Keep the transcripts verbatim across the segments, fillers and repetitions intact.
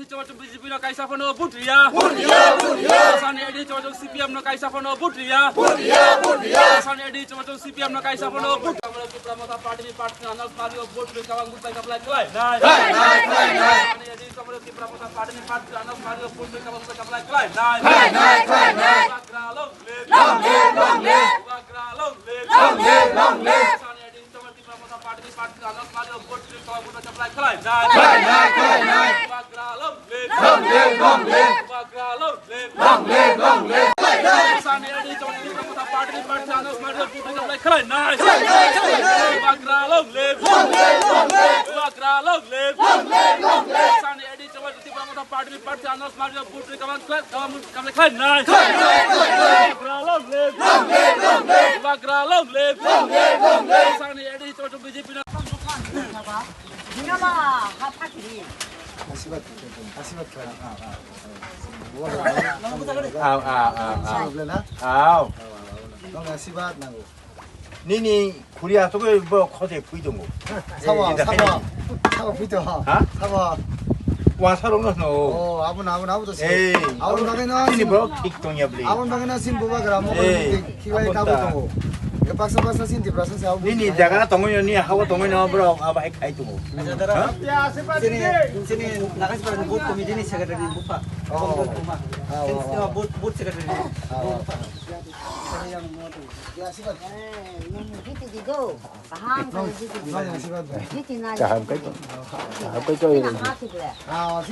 Chama chum B J P no kaisa phano vote riya. Vote riya, vote riya. Sani A D chama chum C P M no kaisa phano vote riya. Vote riya, vote riya. Sani A D chama chum C P M no kaisa phano vote. Tipra Motha Party ni party ano smario vote ri kabang vote bai kaplai khlai nai. Khlai nai, khlai nai. Sani A D chama chum Tipra Motha Party ni party ano smario vote ri kabang vote bai kaplai khlai nai. Khlai nai, khlai nai. Bubagra long live. Long live, long live. Bubagra long live. Long live, long live. Sani A D chama Tipra Motha Party ni party ano smario vote ri kabang vote bai kaplai khlai nai. Khlai nai, khlai nai. Bubagra long live. Long live, long live. Bubagra long live. Long live, long live. Sani A D chama Tipra Motha Party ni party ano smario vote ri kaplai khlai nai. Bubagra long live. Long live, long live. Bubagra long live. Long live, long live. Sani A D chama Tipra Motha Party ni party ano smario vote ri kabang khlai, kabang vote kaplai khlai nai. Bubagra long live. Long live, long live. Bubagra long live. Long live, long live. Sani A D chama B J P no. Asirwad, asirwad khlai. Aw, aw, aw, aw. Asirwad le na? Aw. Aw, aw, aw. Nong asirwad nango. Nini khuri aswk bo khosai phui tongo. Sabo, eh, sabo, sabo phui to. Ha? Sabo. Wasa rok no no. Oh, abo na, abo na, abo to se. Eh. Abo na, abo na, nini sin-, borok thik tongya bli. Abo na, abo na, sin Bubagra mo. Eh. Khiklai abo tabo ta. Tongo. Baksa baksa sin Tiprasa se abo. Nini jaga na tongwi no, ni hawa tongwi no, bro, abo hai khai tongo. Acha, dara. Ha? Sini, sini, Naga Sipara ni booth committee ni secretary ni bupha. Oh. Bupha. Ah, sini, ah, ah. Booth, booth secretary ni bupha. Ah, ah. Ya, sini. Eh, nung gitu gitu. Kaham kali gitu gitu. Nung gitu gitu. Gitu na. Kaham kai to. Kaham kai to. Sini, ha, gitu ya.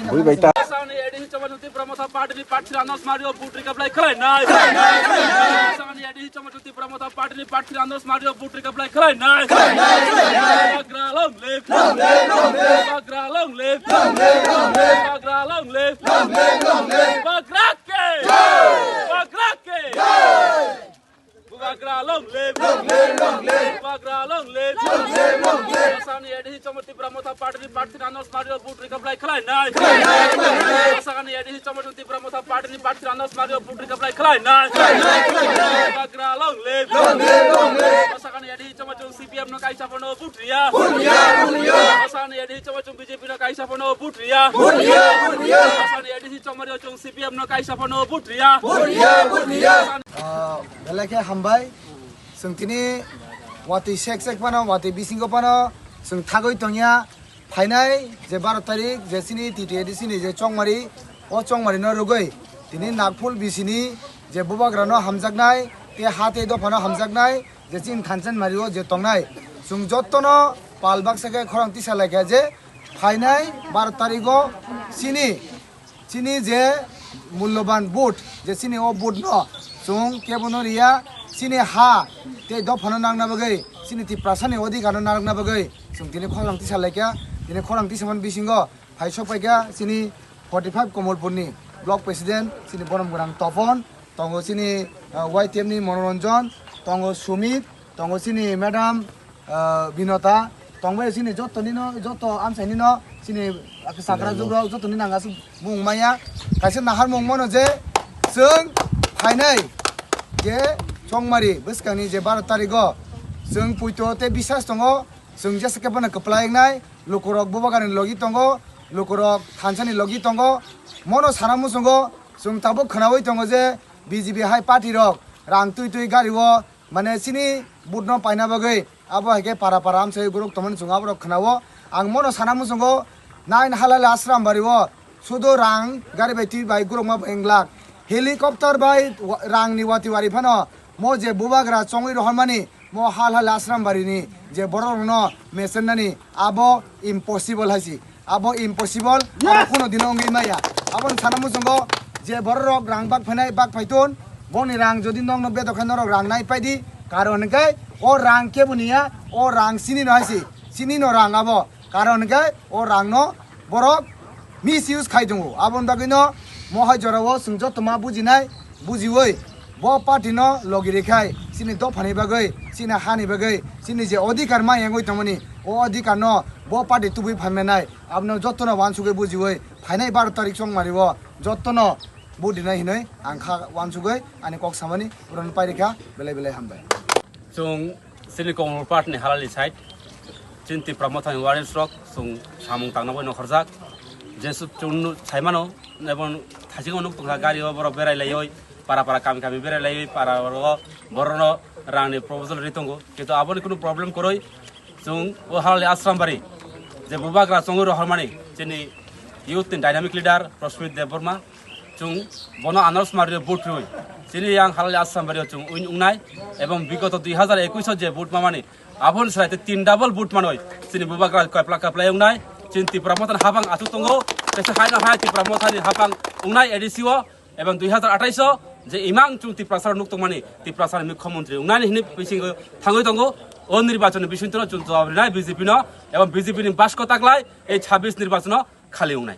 Bui bai ta. Sani A D chama Tipra Motha Party ni party ano smario vote ri kaplai khlai nai. Sani A D chama Tipra Motha Party ni party ano smario vote ri kaplai khlai nai. Bubagra long live. Bubagra long live. Bubagra long live. Bubagra ke. Bubagra ke. Bubagra long live! Long live, long live! Bubagra long live! Long live, long live! Asani A D C chama Tipra Motha Party ni party rano smario vote ri kaplai khlai nai. Khlai nai, khlai nai. Asani A D C chama Tipra Motha Party ni party rano smario vote ri kaplai khlai nai. Khlai nai, khlai nai. Bubagra long live! Long live, long live! Asani A D C chama C P M no kaisa phano vote riya. Vote riya, vote riya. Asani A D C chama B J P no kaisa phano vote riya. Vote riya, vote riya. Asani A D C chama C P M no kaisa phano vote riya. Vote riya, vote riya. Ah, belai khe hambai. Chwng tini watwi sek sek phano, watwi bisingo phano chwng thagwi tongya. Phainai je baro tarik je chini T T A D C ni je chongmari, o chongmari no rwgwi tini Nagpur bisini je bubagra no hamjaknai, te ha te dopha no hamjaknai, je chini thansa ni mari o je tongnai, chwng jotto no pal baksa khe khorang tisa lai kha je phainai baro tarik o chini Chini je mulloban vote, je chini o vote no chwng kebo no riya, chini ha tei dopha no nangna bagwi, chini Tiprasa ni odhikar no narwkna bagwi chwng tini khorang tisa lai kha. Tini khorang tisa man bisingo phai sok pai kha chini forty five Komolpur ni block president chini borom gwnang Topon, tongo chini, ah, Y T F ni Monoranjan, tongo Sumit, tongo chini madam, ah, Binota, tongbai chini joto nino, joto amsai nino, chini sakra jugrok, joto nino ang aswk mung maya. Kaisa nahar mung mano je, chwng phainai je chongmari bwskangni je baro tarigo, chwng puito tei bisas tongo, chwng jesa khe bono kwplai wngnai, lukurok bubagrani logi tongo, lukurok thansani logi tongo, mono sana muchungo, chwng tabuk khwnaui tongo je B J P hai party rok rang twi twi gari o, mane chini vote no paina bagwi abo hai khe para para amsai guruk tongmani chwng aborok khwnao. Ang mono sana muchungo nine Halal Ashram bari o sudo rang gari bai twi bai gurukma bai wng glak. Helicopter bai wa-, rang ni watwi wari phano mo je bubagra chongwi rohormani mo Halal Ashram bari ni je borok rokno mesennani abo impossible hai si. Abo impossible, abo kuno dino wngwi maya. Aboni sana muchungo je borok rok rang bak phainai, bak phaiton, boni rang jodi nokno bedok khe norok rang nai paidi, karon hwnkhe o rang kebo niya, o rang chini no hai si, chini no rang abo, karon hwnkhe o rang no borok misuse khai tongo. Aboni bagwi no mohai jorao chwng joto ma bujinai, bujiwi bo party no logi rikhai, chini dophani bagwi, chini hani bagwi, chini je odhikar ma yangwi tongmani, o odhikar no bo party tubui phaimai nai. Abono jotono uansugwi bujiwi phainai baro tarik chongmari o jotono vote rinai hinwi ang kha uansugwi ani kok samani orono pairikha. Belai belai hambai. Chwng chini Komolpur ni Halali side, chini Tipra Mothani warriors rok chwng samung tangna bai nokharjak. Jesuk chwng nu-, saimano, ebong thaisingo nuk tongkha, gari o borok berai laioi, para para kami kami berai laioi, para oro borokno rangni proposal ri tongo, kintu aboni kunu problem kwrwi. Chwng o Halali Ashram Bari je bubagra chongwi rohormani chini youth ni dynamic leader Prashmit Debbarma, chwng bono Anas Mario vote rwi chini yang Halali Ashram Bari o chwng win wngnai, ebong bigoto dui hazar ekwis o je vote mamani aboni salai tei tin double vote manwi chini bubagra kapla kapla wngnai. Chini Tipra Motha ni hapang achuk tongo, tei se haino hai Tipra Motha ni hapang wngnai A D C o, ebong dui hazar athais o je imang chwng Tiprasa nuk tongmani, Tiprasa ni mukhyamantri wngnani hwnwi bisingo thangwi tongo. O nirbachon ni bisingtwi no chwng jawab rinai B J P no, ebong B J P ni basko taklai ei chabis nirbachon o khali wngnai.